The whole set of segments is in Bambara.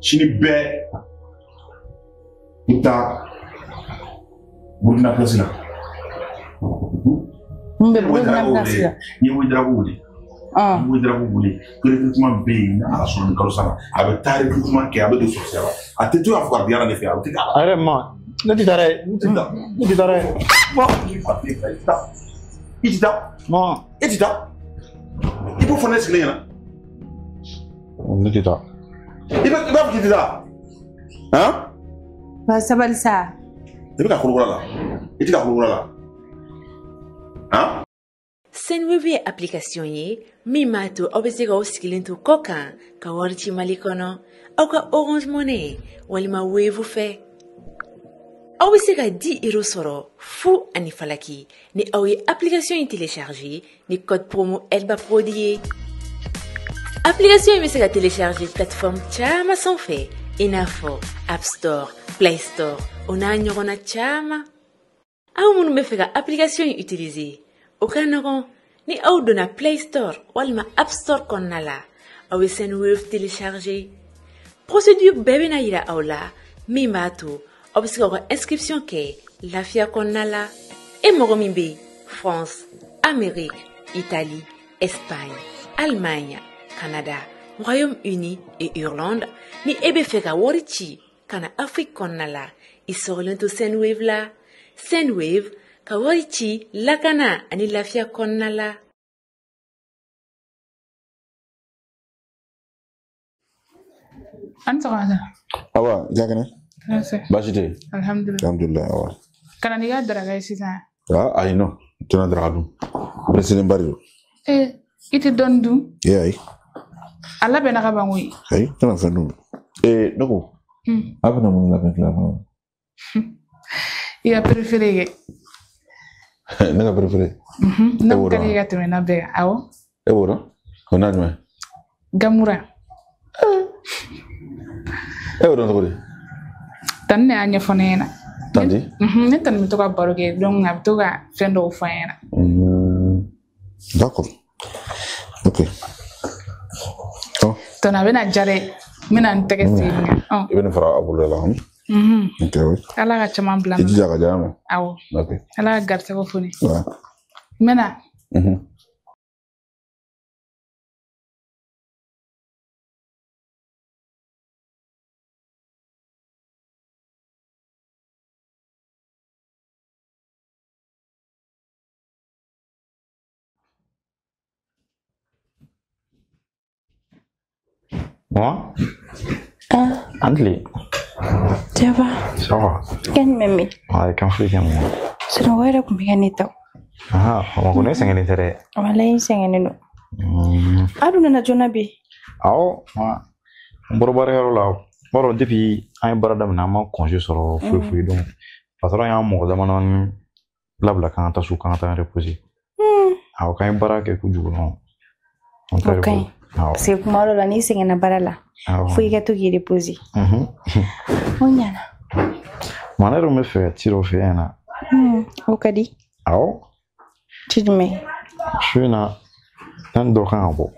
Sini bɛɛ i bɛ taa Burukina place la. Mun bɛ Burukina place la? N ye Ouedraogo wele. N ye Ouedraogo wele ko recrutement bɛ yen, ni Ala sɔnna nin kalo sara a bɛ taa recrutement kɛ, a bɛ don sorcière la. A tɛ to yan fo ka di Ala de fɛ, a bɛ k'a la. A yɛrɛ ma ne tɛ taa dɛ. Ne tɛ taa. Ne tɛ taa dɛ. I tɛ taa. Non. E tɛ taa. I b'o fɔ ne sigilen ɲɛna. Ne tɛ taa. I b'a fɔ k'i tɛ taa. Han? Ba sabali sa. I bɛ ka kolokolo la. I tɛ ka kolokolo la. Han? Sendwave ye application ye min b'a to aw bɛ se k'aw sigilen to kɔ kan ka wari ci Mali kɔnɔ aw ka Orange Money walima Wave fɛ. Aw bɛ se ka 10 euros sɔrɔ fu ani falaki ni aw ye application in télécharger ni code promo Elba Prod ye. Application in bɛ se ka télécharger plateforme caman sanfɛ i n'a fɔ App Store, Play Store o n'a ɲɔgɔnna caman. Aw minnu bɛ fɛ ka application in utiliser, o ka nɔgɔn ni aw donna Play Store walima App Store kɔnɔna la, aw bɛ Sendwave télécharger. Procédure bɛɛ bɛna yira aw la min b'a to aw bɛ se k'aw ka inscription kɛ lafiya kɔnɔna la. E mɔgɔ min bɛ France, Amérique, Italie, Espagne, Allemagne, Canada, Royaume-Uni et Irlande, ni e bɛ fɛ ka wari ci ka na Afrique kɔnɔna la, i sɔrɔlen to Sendwave la. Sendwave ka wari ci lakana ani lafiya kɔnɔna la. An sɔgɔma. Awa, i ka kɛnɛ? Baasi tɛ yen. Alhamdulilah. Alhamdulilah, awa. Ka na n'i ka daraka ye sisan. Ah, ayi non, n tɛna daraka dun. Pressélen ba de don. Ee, i tɛ dɔɔnin dun? Ee ayi. A labɛnna ka ban koyi. Ayi, n tɛna fɛn dun. Ee, ne ko. A bɛna mun labɛn tila kɔnɔ? I ka préféré kɛ. Ne ka préféré? Ne ko ka di ka tɛmɛ n'a bɛɛ kan, awɔ. E b'o dɔn? O n'a jumɛn? Gamura. E b'o dɔn cogo di? Tani ne y'a ɲɛfɔ ne ɲɛna. Tanti? Ne tani bɛ to ka baro kɛ, donc a bɛ to ka fɛn dɔw fɔ an ɲɛna. D'accord. Ok. Tɔnɔ a bɛna ja dɛ, n bɛna n tɛgɛ sigi nin kan. I bɛ nin fara a bolo la. Ok, oui. Ala ka caman bila. I jija ka diya ma. Awɔ. Ok. Ala ka garisɛgɛ foni. Ouais. N bɛna. Moi? Ah. Andli. Ça va? Ça va. Kan jumɛn bɛ? Ouais, kan foyi tɛ mɔgɔ. Sunɔgɔ yɛrɛ tun bɛ ka ne ta. Ah, Bamakɔ ne sɛgɛnnen tɛ dɛ. Walayi n sɛgɛnnen don. A dun nana joona bi. Awɔ, n bɔra baarakɛyɔrɔ la. N b'a dɔn depuis an ye baara daminɛ an ma congé sɔrɔ foyi foyi donc patron y'an mɔgɔ damadɔni labila k'an ka taa so k'an ka taa reposer. Awɔ, k'an ye baara kɛ kojugu non. O ka ɲi. Parce que kuma dɔ la n'i sɛgɛnna baara la fo i ka to k'i reposer. O ɲɛna. Ma ne dun bɛ fɛ ka ci dɔ f'e ɲɛna. O ka di. Awɔ. Ci jumɛn? Su in na ne ni dɔ kan ka bɔ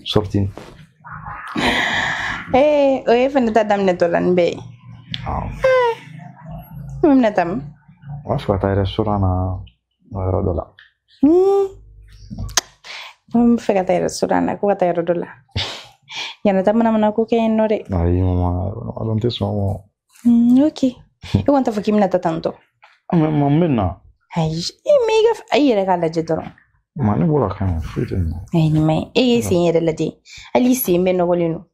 sortie. Ee, o ye fɛnɛ ta daminɛtɔ la nin bɛɛ ye. Awɔ. N bɛna taa min? N b'a fɛ ka taa restaurant na yɔrɔ dɔ la. N bɛ fɛ ka taa restaurant na ko ka taa yɔrɔ dɔ la. Yana taa manamana ko kɛ yen nɔ dɛ. Ayi mama, ala n tɛ sɔn o ma. Ok. I kɔni t'a fɔ k'i bɛna taa tantɔ. Mais ma n bɛ na. Ayi, mais i ka i yɛrɛ k'a lajɛ dɔrɔn. Ma ne bɔra kan ɲi, foyi tɛ nin na. Ayi nin ma ɲi. E y'i sen yɛrɛ lajɛ. Hali i sen bɛɛ nɔgɔlen don.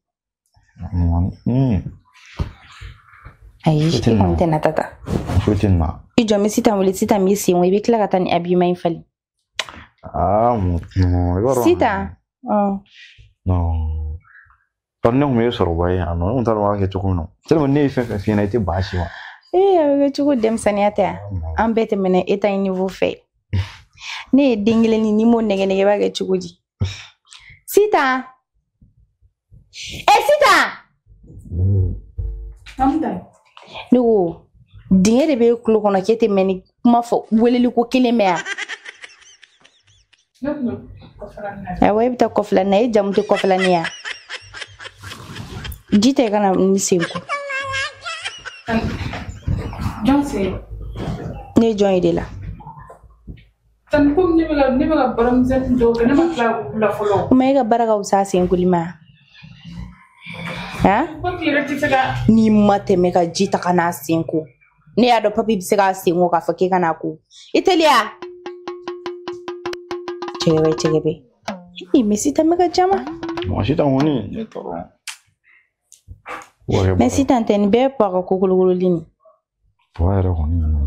Ayi, i kɔni tɛ na taa ta. Foyi tɛ nin na. I jɔ n bɛ Sitan wele, Sitan b'i sen wa i bɛ tila ka taa ni habillement in falen. Ah, non, i b'a dɔn. Sitan. Non. Bari ne kun bɛ sɔrɔ ba ye yan nɔ, ne kun t'a dɔn n b'a kɛ cogo min na. Tellement ne ye fɛn fɛn f'i ɲɛna i tɛ ban si ma. Ee, a bɛ kɛ cogo denmisɛnninya tɛ yan. An bɛɛ tɛmɛna e ta in niveau fɛ. Ne ye den kelen ni n'i m'o nɛgɛ nɛgɛ i b'a kɛ cogo di? Sitan. Ɛ Sitan. Ne ko dingɛ de bɛ e tulo kɔnɔ k'e tɛ mɛn ni kuma fɔ weleli ko kelen mɛn yan. Awɔ, e bɛ taa kɔfɛla na, e jamu tɛ kɔfɛla ni yan. Ji tɛ ka na ni sen ko. Jɔn sen? Ne ye jɔn ye de la? Tani komi ne bɛ ka baara misɛnnin dɔw kɛ, ne ma tila k'u la fɔlɔ. Kuma e ka baara ka fisa a sen koli ma? Han? Papi yɛrɛ tɛ se ka. N'i ma tɛmɛ ka ji ta ka n'a sen ko. Ne y'a dɔn papi bɛ se k'a sen ko k'a fɔ k'e ka n'a ko. I teliya. Cɛgɛbɛ cɛgɛbɛ. Ii mais sitan bɛ ka jama. Bon sitan kɔni ne tɔɔrɔ. Mais sitan tɛ nin bɛɛ ye papa ka ko kolokololi nin. Papa yɛrɛ kɔni nana.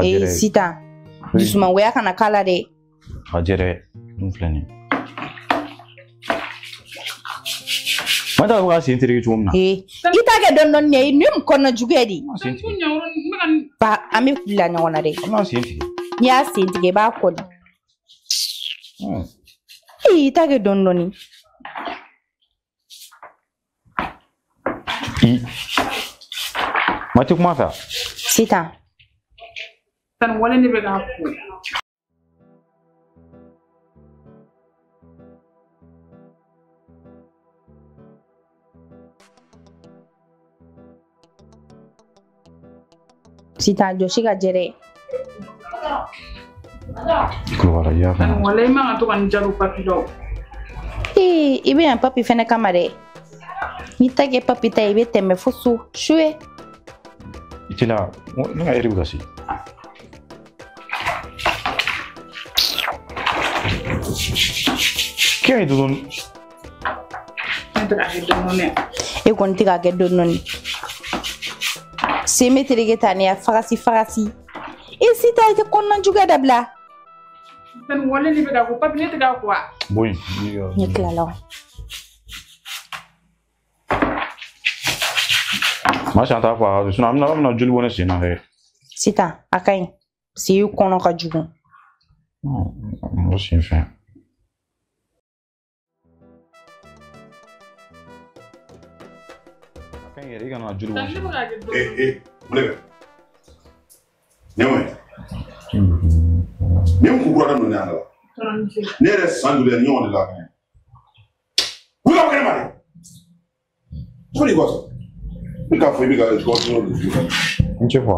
Ee sitan dusumangoya kana k'a la dɛ. A jɛrɛ n filɛ nin ye. Ma t'a fɔ k'a sen tereke cogo min na. Ee i t'a kɛ dɔɔni dɔɔni ye nin ye mun kɔnɔna juguya de ye. Ba an bɛ bila ɲɔgɔn na dɛ. An b'a sen tigɛ. N'i y'a sen tigɛ i b'a kɔli. Ee i t'a kɛ dɔɔni dɔɔni. Ma tɛ kuma fɛ. Sitan. Tani wale ne bɛ k'a ko. Sitan jɔsi ka jɛ dɛ. Kulubali i y'a faamu. Wala i man ka to ka nin jalo papi la o. Ee i bɛ yan papi fɛnɛ kama dɛ. N'i ta kɛ papi ta ye i bɛ tɛmɛ fo so su ye. I teliya ne ka ɛri bɛ ka se. K'i y'a ye dɔɔni. Ne tɛ k'a kɛ dɔɔni dɔɔni. E kɔni tɛ k'a kɛ dɔɔni dɔɔni. Sen bɛ tereke ta ne ya fagasi fagasi. E sitan i tɛ kɔnɔna juguya dabila. Tani wale ne bɛ k'a ko papi ne tɛ k'a ko wa. Bon. Ne tilala o. Ma sisan t'a fɔ a ka sinon an bɛna joli bɔ ne sen na dɛ. Sitan a ka ɲi. Sen kɔnɔ ka jugu. Mɔgɔ sen fɛn. A ka ɲi yɛrɛ i kana joli bɔ n sen na. Ee mun de bɛ? Nin ye mun ye? Nin ye mun ko kura daminɛ ne la? Ne yɛrɛ san joli ye ɲɔgɔn de la. Wuli ka bɔ kɛnɛma dɛ. Cogo di kɔsɔn? I k'a fɔ i bɛ ka n cɛ fɔ.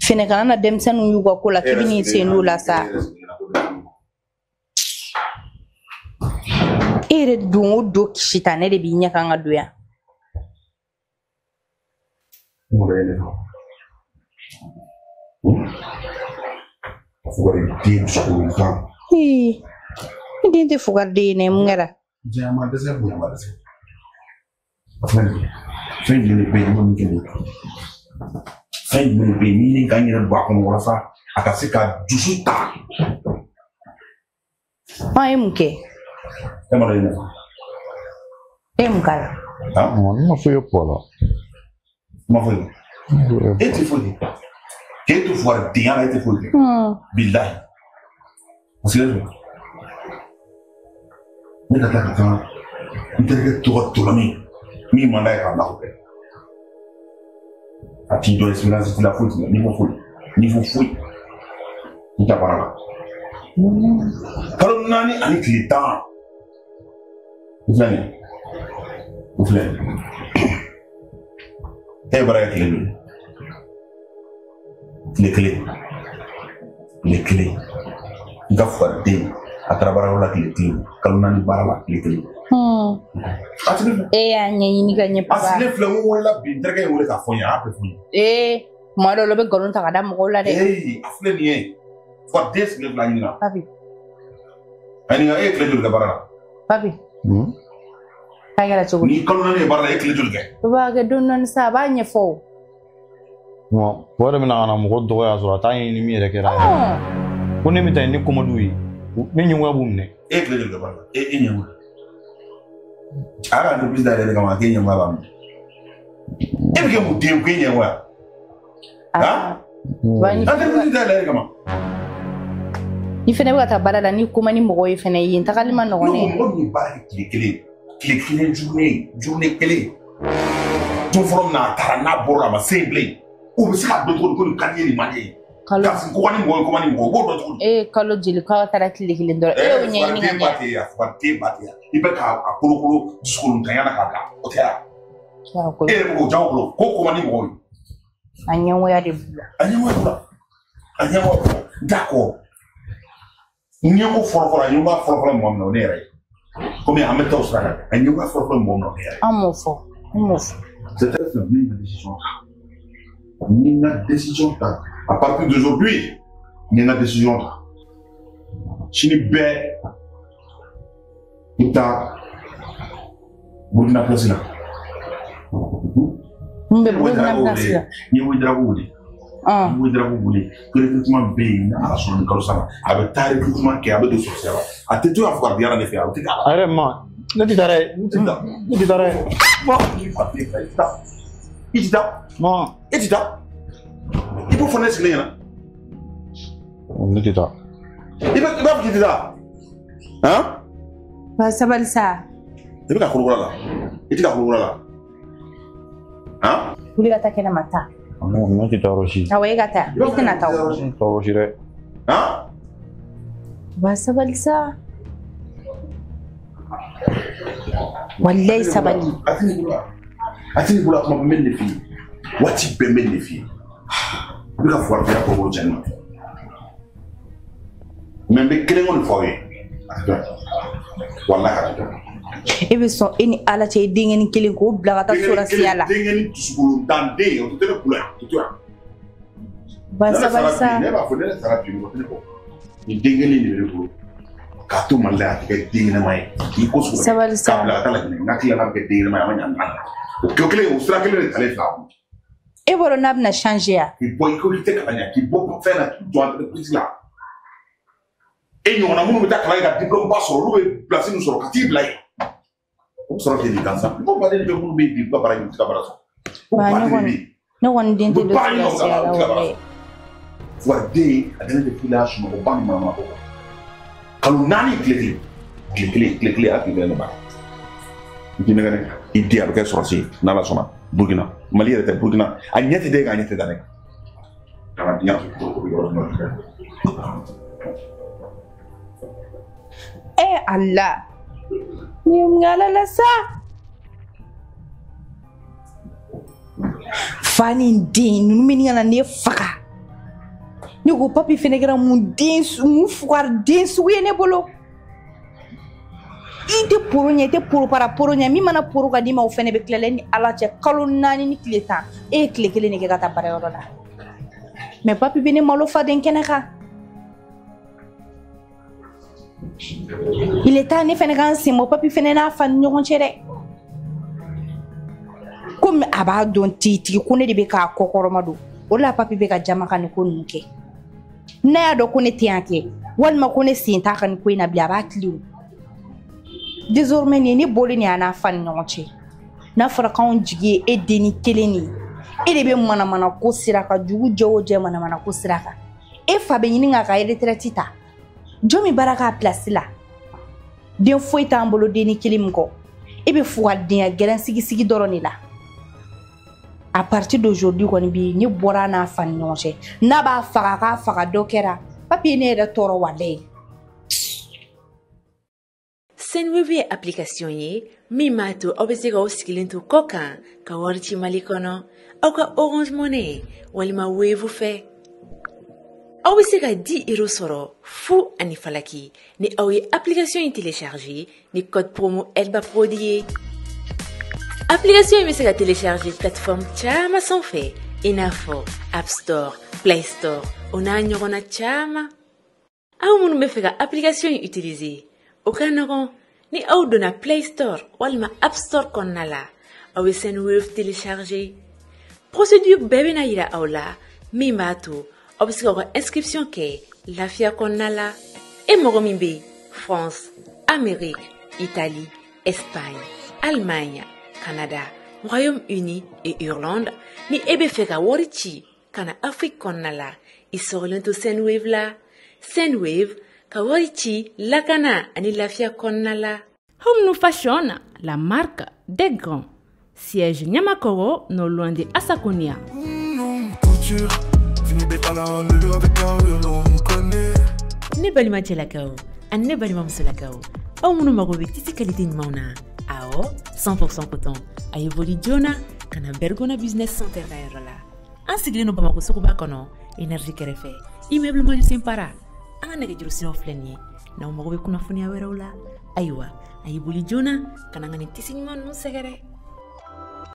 Fɛnɛ kana na denmisɛnninw y'u ka ko la k'i bɛ n'i sen don o la sa. E yɛrɛ don o don sitanɛ de b'i ɲɛ kan ka don yan. Mun ye ne faga? Fugariden dusukolo. Ee ne den tɛ fugariden ye dɛ, mun kɛra? Janya ma dɛsɛ, bonya ma dɛsɛ. A filɛ nin ye. Fɛn jumɛn de bɛ yen min kɛ nin ye? Fɛn jumɛn de bɛ yen ni ka n yɛrɛ bɔ a kɔnɔ walasa a ka se ka dusu ta? An ye mun kɛ? E ma dɔn ne fa. E ye mun k'a la? Ne ma foyi kɛ la. Ma foyi kɛ. E tɛ foyi kɛ. K'e to fugaridenya la e tɛ foyi kɛ. Bilahi. Parce que ne ka taa ka taa n terikɛ tɔgɔ tɔlɔmin min man d'a ye k'a bila o kɛ. A t'i dɔn expérience t'i la foyi t'i la niveau foyi niveau foyi n tɛ baara la. Kalo 4 ani tile 10. O filɛ nin ye. O filɛ nin ye. E ye baara kɛ tile joli? Tile kelen. Tile kelen. N ka fugariden a taara baarayɔrɔ la tile kelen. Kalo 4 baara la tile kelen. A sigilen filɛ. E y'a ɲɛɲini ka ɲɛ papa. A sigilen filɛ n ko wolola bi n terikɛ ye wele k'a fɔ n ye a y'a bɛɛ fɔ n ye. Ee tuma dɔw la i bɛ nkalon ta ka da mɔgɔw la dɛ. Ee a filɛ nin ye. Fugariden sigilen filɛ a ɲininka. Papi. A ɲininka e ye tile joli kɛ baara la? Papi. A kɛra cogo di? Ni kalo 4 ye baara la e ye tile joli kɛ? O b'a kɛ dɔɔni dɔɔni sa a b'a ɲɛfɔ o. Bon, o yɛrɛ bɛna ka na mɔgɔ dɔgɔya sɔrɔ a t'a ɲɛɲini min yɛrɛ kɛra yɛrɛ. Ko ne bɛ taa yen ne komadu ye ne ɲɛngoya b'u minɛ. E ye tile joli kɛ baara la? E ɲɛngoya. A y'a ka entreprise dayɛlɛ de kama k'e ɲɛngoya b'a minɛ. E bɛ kɛ mun den k'e ɲɛngoya? Han? Entreprise dayɛlɛ de kama. Ni fɛnɛ bɛ ka taa baara la ni ko man di mɔgɔ ye fɛnɛ yen tagali ma nɔgɔn dɛ. Mɔgɔ min ye baara kɛ tile kelen, tile kelen journée kelen. Don fɔlɔ min na a taara n'a bɔra a ma se yen bilen. O bɛ se k'a dɔn cogo di ko nin ka di ye nin man di ye? Kalo Karisa ko ka ni mɔgɔ ye ko man di mɔgɔ ye, o b'o dɔn cogo di? E ye kalo joli k'aw taara tile kelen dɔrɔn? E y'o ɲɛɲini ka Fugariden ba ɲɛ. tɛ yan, fugariden ba tɛ yan. I bɛ k'a kolokolo dusukunnatanya na k'a bila, o tɛ yan. E yɛrɛ bɛ k'o jago bolo ko ko man di mɔgɔw ye. A ɲɛngoya de b'u la. A ɲɛngoya b'u la. A ɲɛngoya b'u la. D'accord. Ɲɛngo fɔlɔ-fɔlɔ, a ɲɛngoya fɔlɔ-fɔlɔ mɔgɔ min na, o ne yɛrɛ ye. Komi an bɛ taa o sira kan, a ɲɛngoya fɔlɔ-fɔlɔ mɔgɔ min na, o ne yɛrɛ ye. An m'o fɔ, an m'o fɔ. C'est très simple, ni ma décision ta. Ni ma décision ta. À partir d'aujourd'hui, ni ma décision ta. Sini bɛɛ i bɛ taa Burkina place la. Mun bɛ Burkina place la? N ye Ouedraogo wele. N ye Ouedraogo wele ko recrutement bɛ yen, ni Ala sɔnna nin kalo saba a bɛ taa recrutement kɛ, a bɛ don sorcière la. A tɛ to yan fo ka di Ala de fɛ, a bɛ tɛ k'a la. A yɛrɛ ma ne tɛ taa dɛ, ne tɛ taa, ne tɛ taa dɛ. I tɛ taa. I tɛ taa. Non. E tɛ taa. I b'o fɔ ne sigilen ɲɛna. Ne tɛ taa. I b'a fɔ k'i tɛ taa. Han? Ba sabali sa. I bɛ ka kolokolo la. I tɛ ka kolokolo la. Han? Wuli ka taa kɛnɛma taa. Non, ne tɛ taa yɔrɔ si. Awɔ, e ka taa. I tɛna taa o. Ne tɛ taa yɔrɔ si dɛ. Han? Ba sabali sa. Walayi sabali. A tɛ nin bolo. A tɛ nin bolo, a kuma bɛɛ n bɛ nin de f'i ye. Waati bɛɛ n bɛ nin de f'i ye. I bɛ ka fuwariya kɔ bolo cɛnni ma. Mais n bɛ kelen kɔni fɔ aw ye. A tɛ dɔn. Walahi a tɛ dɔn. E bɛ sɔn e ni Ala cɛ i denkɛnin kelen k'o bila ka taa sorasiya la. Denkɛnin dusukolontan den, o tɛ ne bolo yan, o tɛ to yan. Ba sabali sa. Ne b'a fɔ ne sara bi, mɔgɔ tɛ ne kɔ. Nin denkɛnin de bɛ ne bolo. K'a to Mali la yan, a tɛ kɛ den ɲɛnama ye. K'i ko sugu Sabali sa. K'a bila ka taa Laginɛ, n'a tilala n'a bɛ kɛ den ɲɛnama ye, a ma ɲa n na. O kɛ kelen, o sira kelen de talen filɛ a kun. E b'a dɔn n'a bɛna changer ya? K'i bɔ i ko i tɛ kalan ɲɛ, k'i bɔ fɛn na, k'i jɔ entreprise la. E ɲɔgɔnna minnu bɛ taa kalan kɛ ka diplôme ba sɔrɔ, olu bɛ place min sɔrɔ ka t'i bila yen. O bɛ sɔrɔ k'i di gansan. Mɔgɔ baden de bɛ minnu bɛ yen bi, u ka baara ɲini, u tɛ ka baara sɔrɔ. O Ba ne baden de bɛ kɔni yen. ne kɔni den tɛ don Baara ɲini, u sorasiya la tɛ ka baara walayi. sɔrɔ. Fugariden, a dalen tɛ fila sunɔgɔba ni manamana ko kɔ. Kalo 4 tile kelen. Tile kelen, tile kelen, a tile kelen de baara. I t'i nɛgɛ dɛ. I den a bɛ kɛ sɔrɔsi ye n'Ala sɔnna Burkina. Mali yɛrɛ tɛ Burkina. A ɲɛ tɛ da e kan, a ɲɛ tɛ da ne kan. Kana diɲɛ to o yɔrɔ jumɛn. Eh Allah. Ni ye mun kɛ Ala la sa? Fa ni den ninnu bɛ ɲini ka na ne faga. Ne ko papi fɛnɛ kɛra mun den mun fugari den sugu ye ne bolo. I tɛ poro ɲɛ, i tɛ poro para poro ɲɛ. Min mana poro ka d'i ma, o fɛnɛ bɛ tila la e ni Ala cɛ kalo 4 ni tile 10. E ye tile kelen de kɛ ka taa baarayɔrɔ la. Mais papi bɛ ne malo faden kɛnɛ kan. Il est temps ne fɛnɛ ka n sen bɔ papi fɛnɛ n'a fa ni ɲɔgɔn cɛ dɛ. Komi a b'a dɔn tigitigi ko ne de bɛ k'a kɔkɔrɔma don. O de la papi bɛ ka jama ka nin ko ninnu kɛ. N'a y'a dɔn ko ne tɛ yan kɛ, walima ko ne sen t'a ka nin ko in na bilen, a b'a tilen o. Désormais nin ye ne bɔlen de ye a n'a fa ni ɲɔgɔn cɛ. N'a fɔra k'anw jigi ye e denni kelen de ye, e de bɛ manamana ko sira kan, dugu jɛ o jɛ manamana ko sira kan. E fa bɛ ɲini k'a ka retraite ta. Jɔn min baara k'a place la? Den foyi t'an bolo denni kelen min kɔ. E bɛ fugaridenya gɛrɛn sigi sigi dɔrɔn de la. À partir d'aujourd'hui kɔni bi ne bɔra n'a fa ni ɲɔgɔn cɛ. N'a b'a faga, a k'a faga, dɔ kɛra. Papi ye ne yɛrɛ tɔɔrɔ walayi. Sendwave ye application ye min b'a to aw bɛ se k'aw sigilen to kɔ kan ka wari ci Mali kɔnɔ, aw ka Orange Money walima Wave fɛ. Aw bɛ se ka 10 euros sɔrɔ fu ani falaki ni aw ye application in télécharger ni code promo Elba Prod ye. Application in bɛ se ka télécharger plateforme caman sanfɛ i n'a fɔ App Store, Play Store o n'a ɲɔgɔnna caman. Aw minnu bɛ fɛ ka application in utiliser, o ka nɔgɔn. Ni aw donna Play Store walima App Store kɔnɔna la, aw bɛ Sendwave télécharger. Procédure bɛɛ bɛna yira aw la min b'a to aw bɛ se k'aw ka inscription kɛ lafiya kɔnɔna la. E mɔgɔ min bɛ France, Amérique, Italie, Espagne, Allemagne, Canada, Royaume-Uni et Irlande, ni e bɛ fɛ ka wari ci ka na Afrique kɔnɔna la, i sɔrɔlen to Sendwave la. Sendwave ka wari ci lakana ani lafiya kɔnɔna la. Home New Fashion, la marque des grands. Siège Niamakoro, non loin de Assakonia. Ne balima cɛlakaw ani ne balima musolakaw, aw minnu mago bɛ tissu qualité ɲumanw na, awɔ, 100% coton, a ye boli joona ka na Bergona Business Center ka yɔrɔ la. An sigilen don Bamakɔ suguba kɔnɔ, Énergie kɛrɛfɛ, immeuble Mali Para. An ka nɛgɛjuru siraw filɛ nin ye. N'aw mago bɛ kunnafoniya wɛrɛw la, ayiwa, a ye boli joona ka na an ka nin tissu ɲuman ninnu sɛgɛrɛ.